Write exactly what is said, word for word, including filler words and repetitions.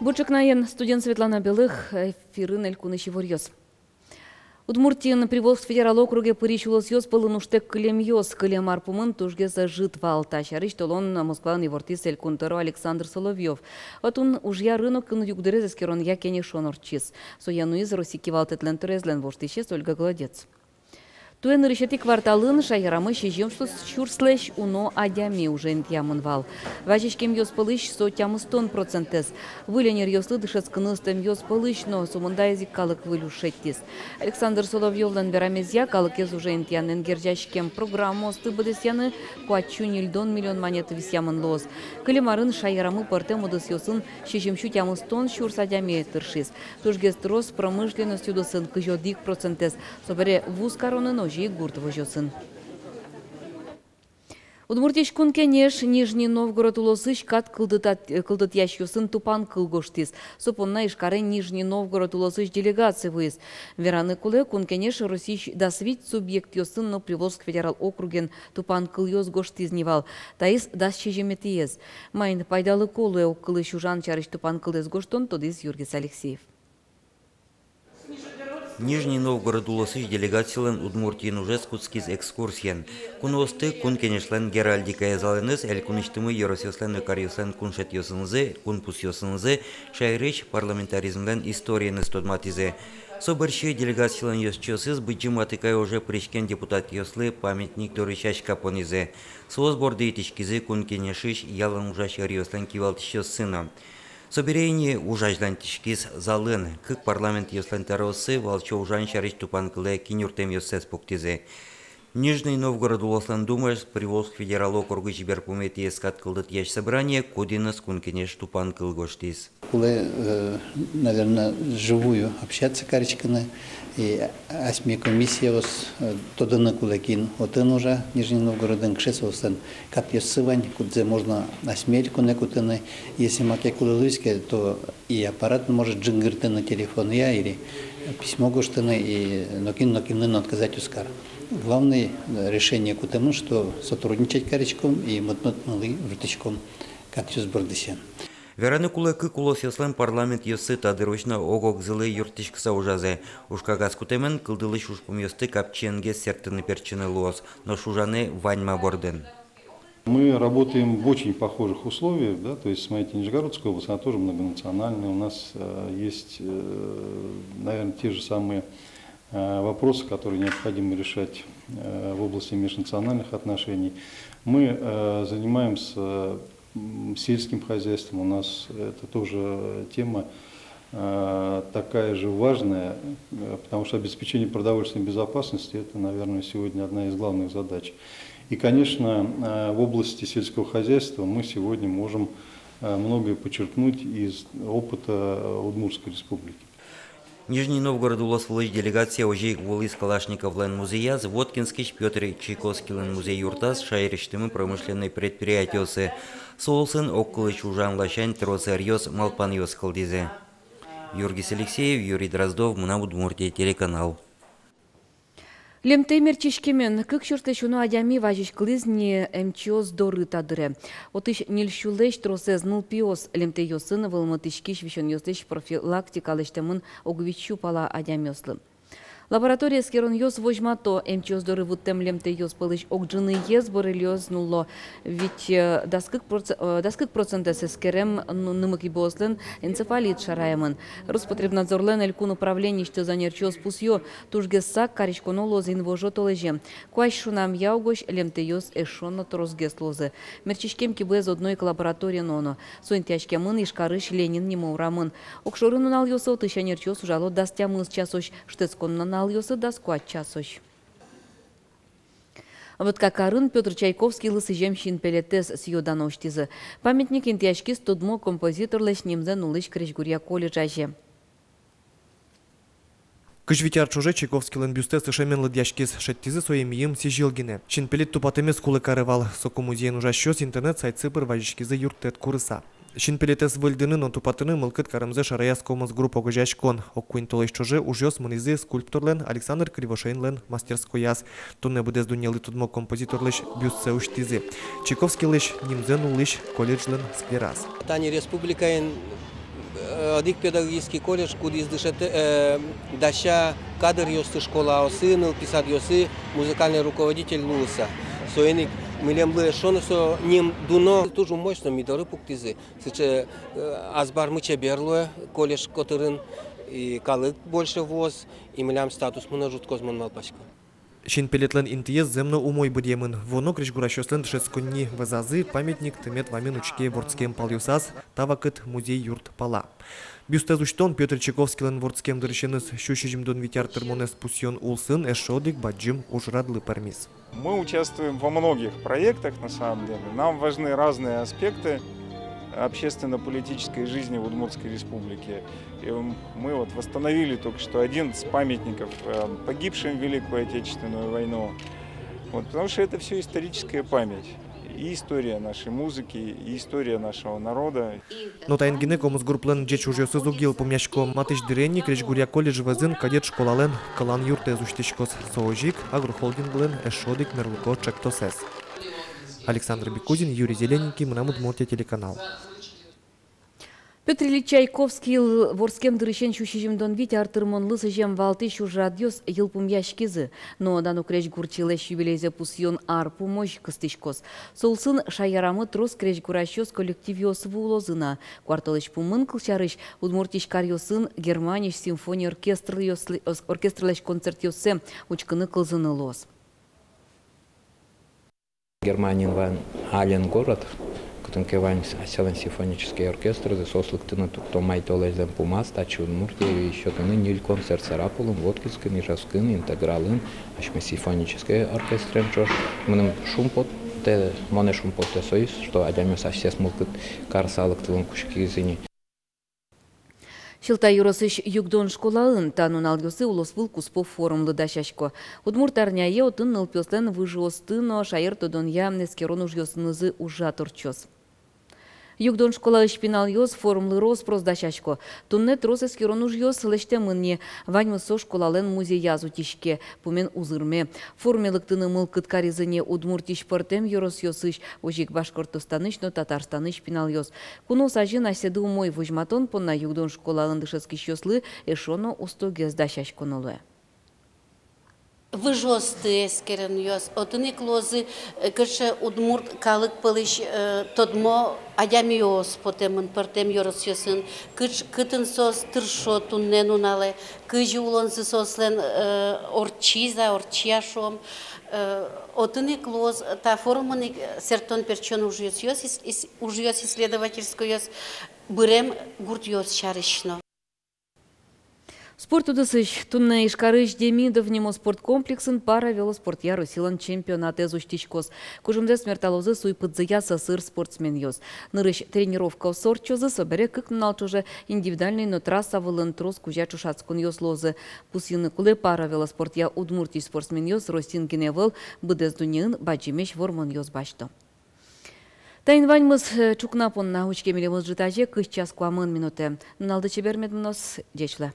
Бур ӵукнаен! Студиын Светлана Белых, эфирын элькунысь иворъёс. Удмуртиын Приволжск федерал округе пырись улосъёс пӧлын ужтэк кылемъёс. Кылем ар пумын тужгес ӧжыт вал. Та сярысь толон Москваын ивортӥз элькун тӧро Александр Соловьёв. Отын ужъя рынокын югдурез эскеронъя кенешон ортчиз. Сое нуиз Россия кивалтэтлэн тӧроезлэн воштӥсез Ольга Голодец. Туэ нырысетӥ кварталын шаерамы сизьым сюрслэсь уно адями уже интыямын вал. Вазиськемъёс пӧлысь со тямыстон процентэз. Выль ӧнеръёслы дышетскыны ыстэмъёс пӧлысь но сомында ик калык выль уж шедьтӥз. Александр Соловьёвлэн верамезъя, калыкез уже интыянэн герӟаськем программаосты быдэсъяны куать сю ньыльдон миллион манет висъямын луоз. Кылем арын шаерамы пӧртэм удысъёсын сизьым сю тямыстон сюрс адями тыршиз. Тужгес трос промышленность удысын, кызь одӥг процентэз, собере вузкаронын, озьы ик гурт возёсын. Удмуртиысь Кун Кенеш Нижний Новгород улосысь кат кылдытат-, кылдытъясьёсын тупан кыл гожтӥз. Со понна Ижкаре Нижний Новгород улосысь делегация вуиз. Вераны кулэ, Кун Кенеш Россиысь дас вить субъектъёсын но Приволжск федерал округен тупан кылъёс гожтӥз ни вал. Таиз дас сизьыметӥез. Маин пайдалыко луэ огкылысь ужан сярысь тупан кылэз гожтон, тодӥз Юргис Алексеев. Нижний Новгород улосысь делегациялэн Удмуртиын ужез кутскиз экскурсиен. Куноосты Кун Кенешлэн геральдикая залэныз, элькунысьтымы ёросъёслэн но каръёслэн куншетъёсынызы, кунпусъёсынызы, шаерысь парламентаризмлэн историеныз тодматӥзы. Со бӧрсьы делегациялэн ёзчиосыз Быдӟым Атыкай оже пыриськем депутатъёслы памятник доры сяська понӥзы. Соос борды итӥськизы Кун Кенешысь ялан ужась ӧръёслэн кивалтӥсьёссы но. Собере ини уж азьланьтӥськиз залын. Кык парламентъёслэн тӧрооссы валче ужан сярысь тупан кылэ кинюртэмъёссэс пуктӥзы. Нижний Новгород улослэн Думаез Приволжск федерал округысь берпуметӥез кат кылдытъясь собрание, кудӥныз Кун Кенеш тупан кыл гожтӥз. Кулэ, э, наверно, вживую общаться кариськыны, и асьме комиссиос, э, тодыны кулэ, кин отын ужа, Нижний Новгородын, кыӵе соослэн катъёссы вань, кудзэ можно асьме элькунэ кутыны. Если маке кулэ луиз ке, то и аппарат может ӝингыртыны телефонъя или письмо гожтыны, и нокин нокинлы но отказать уз кар. Главное, э, решение кутэмын, что сотрудничать кариськом и мыт-мыт нылы юрттӥськом катъёс бордысен. Вераны кулэ, кык улосъёслэн парламентъёссы та дырозь но ог-огзылы юрттӥськыса ужазы. Ужкагаз кутэмын, кылдылӥсь ужпумъёсты капчиенгес сэрттыны-пертчыны луоз, нош ужаны вань ма бордын. Мы работаем в очень похожих условиях, да, то есть, смотрите, Нижегородская область, она тоже многонациональная, у нас, э, есть, э, наверное, те же самые, э, вопросы, которые необходимо решать, э, в области межнациональных отношений. Мы, э, занимаемся, м, сельским хозяйством, у нас это тоже тема, э, такая же важная, э, потому что обеспечение продовольственной безопасности — это, наверное, сегодня одна из главных задач. И, конечно, э, в области сельского хозяйства мы сегодня можем, э, многое почерпнуть из опыта, э, Удмуртской Республики. Нижний Новгород улос вылысь делегация озьы ик вуылӥз Калашниковлэн музеяз, Воткинскысь Пётр Чайковскийлэн музей-юртаз, шаерысьтымы промышленной предприятиосы. Соосын огкылысь ужан ласянь трос ӧръёс, малпанъёс кылдӥзы. Юргис Алексеев, Юрий Дроздов, «Мынам Удмуртие» телеканал. Лемтэй мертчиськемен. Кык сюрслэсь уно адями вазиськылӥз ни эмчиос доры та дыре. Отысь ньыль сюлэсь тросэз нылпиос. Лемтэйёсын вӧлмытӥськись висёнъёслэсь профилактика лэсьтэмын ог вить сю пала адямиослы. Лаборатория эскеронъёс возьмато: эмчиос доры вуттэм лемтэйёс пӧлысь ог ӝыныез боррелиоз нулло. Ведь, э, дас кык проц-, э, дас кык процентэз эскерем ну-, нымы-кибыослэн энцефалит шараямын. Роспотребнадзорлэн элькун управлениысьтыз ӧнерчиос пусъё: тужгес сак кариськоно луоз инвожо толэзе. Куазь шунамъя угось лемтэйёс эшшо но тросгес луозы. Мертчиськем кибыез одно ик лабораторие нуоно. Со интыяськемын Ижкарысь Ленин нимо урамын. Огшоры нуналъёсы отысь ӧнерчиос ужало дас тямыс часозь, шутэтскон нуналъёсы дас куать часозь. Вотка карын Пётр Чайковскийлы сӥзем синпелетэз сӥё-дано усьтӥзы. Памятник интыяськиз тодмо композиторлэсь нимзэ нуллӥсь крезьгуръя колледж азе. Кызь вить ар ӵоже Чайковскийлэн бюстэз ышемен лыдъяськиз, шедьтӥзы сое мийым сӥзьыл гинэ. Синпелет тупатэмез кулэ каре вал, соку музейын ужасьёс интернет-сайтсы пыр вазиськизы юрттэт курыса. Синпелетэз выльдыны но тупатыны мылкыд каремзэ шараяз «Комос Групп» огазеяськон. Ог куинь толэзь ӵоже ужъёс мынӥзы скульпторлэн Александр Кривошеинлэн мастерскояз. Туннэ быдэс дуннелы тодмо композиторлэсь бюстсэ усьтӥзы Чайковскийлэсь нимзэ нуллӥсь колледжлэн сквераз. Тани республикаын Э, одӥг педагогический колледж, кудӥз дышетэ, э, дася кадръёсты школаосы, нылпи садъёсы, музыкальный руководитель луыса. Соин ик милемлы эшшо но со ним дуно, туж умой, что ми доры пуктӥзы. Сыӵе, э, азбармы чебер луэ колледж котырын, и калык больше вуоз, и милям статусмы но ӝутскоз, мон малпасько. Синпелетлэн интыез зэм но умой быръемын. Вуоно крезьгурасьёслэн дышетсконни вӧзазы памятник тымет вамен учке вордскем палъёсаз, та вакыт музей юрт пала. Бюстэз усьтон, Пётр Чайковскийлэн вордскем дырысеныз сю сизьымдон вить ар тырмонэз пусъён улсын эшшо одӥг бадӟым ужрадлы пӧрмиз. Мы участвуем во многих проектах, на самом деле. Нам важны разные аспекты общественно-политической жизни в Удмуртской Республике. И мы вот восстановили только что один из памятников, э, погибшим в Великую Отечественную войну. Вот, потому что это всё историческая память. И история нашей музыки, и история нашего народа. Но таин гинэ Комсгурплэн ӟеч ужъёсыз уг йылпумъясько. Матысь дыре ини крезьгуръя колледж вӧзын кадет школалэн кылан юртэз усьтӥськоз. Со озьы ик агрохолдинглэн эшшо одӥг мерлыко ӵектосэз. Александр Бекузин, Юрий Зелененький, «Мынам Удмуртие» телеканал. Пётр Ильич Чайковскийлы вордскем дырысен сю сизьымдон вить ар тырмонлы сӥзем валтӥсь ужрадъёс йылпумъяськизы. Но дано крезьгурчилэсь юбилейзэ пусъён ар пумозь кыстӥськоз. Со улсын шаерамы трос крезьгурасьёс коллективъёс вуылозы на. Куартолэзь пумын, кылсярысь, Удмуртиысь каръёсын Германиысь симфония оркестрлы-, ос-, оркестрлэсь концертъёссэ учкыны кылзыны луоз. Германиын вань Аленгород, кытын ке вань с-, асьсэлэн симфонический оркестрзы, соос лыктыны туртто май толэзьлэн пумаз татчы, Удмуртие, и сётыны ньыль концерт Сарапулын, Воткинскын, Ижевскын, Интегралын, асьме симфонический оркестрен ӵош. Мыным шумпоттэ, монэ шумпоттэ соиз, что адямиос асьсэос мылкыд карыса лыктылыны кутскизы ини. Сьӧлта ёросысь Югдон школаын та нуналъёсы улосвыл куспо форумлы дасясько. Удмурт арняе отын нылпиослэн выжыосты но шаертодонъя эскерон ужъёсынызы ужрад ортчоз. Югдон школаысь пиналъёс форумлы рос-прос дасясько. Туннэ трос эскерон ужъёс лэсьтэмын ни, ваньмыз со школалэн музеяз утиське, пумен узырме. Форуме лыктыны мылкыд каризы ни Удмуртиысь пӧртэм ёросъёсысь, озьы ик Башкортостанысь но Татарстанысь пиналъёс. Куноос азьын асьсэды умой возьматон понна Югдон школаын дышетскисьёслы эшшо но устогес дасяськоно луэ. Выжыосты эскеронъёс, отын ик луозы, э, кыӵе удмурт калык пӧлысь, э, тодмо адямиос потэмын пӧртэм ёросъёсын, кыӵ-, кытын соос тыршо туннэ нуналэ, кызьы улонзы соослэн, э, ортчиз-а, ортчи-а, шуом. Э, отын ик луоз, та форумын ик сэрттон-пертчон ужъёсъёс, ис-, ис-, ужъёс исследовательскойёс бырем гуртъёс сярысь но. Спорт удысысь. Туннэ Ижкарысь Демидов нимо спорткомплексын паравелоспортъя Россилэн чемпионатэз усьтӥськоз. Кужымзэс мерталозы суй-пыдзыя сӧсыр спортсменъёс. Нырысь тренировкаос ортчозы, собере кык нунал ӵоже индивидуальной но трасса вылын трос кузя ӵошатсконъёс луозы. Пусйыны кулэ, паравелоспортъя Удмуртиысь спортсменъёс Россиын гинэ ӧвӧл, быдэс дуннеын бадӟымесь вормонъёс басьто. Таин ваньмыз. Э, ӵукна понна учке милемыз ӝытазе кызь час куамын минутэ. Нуналды чебер мед мыноз, ӟеч луэ.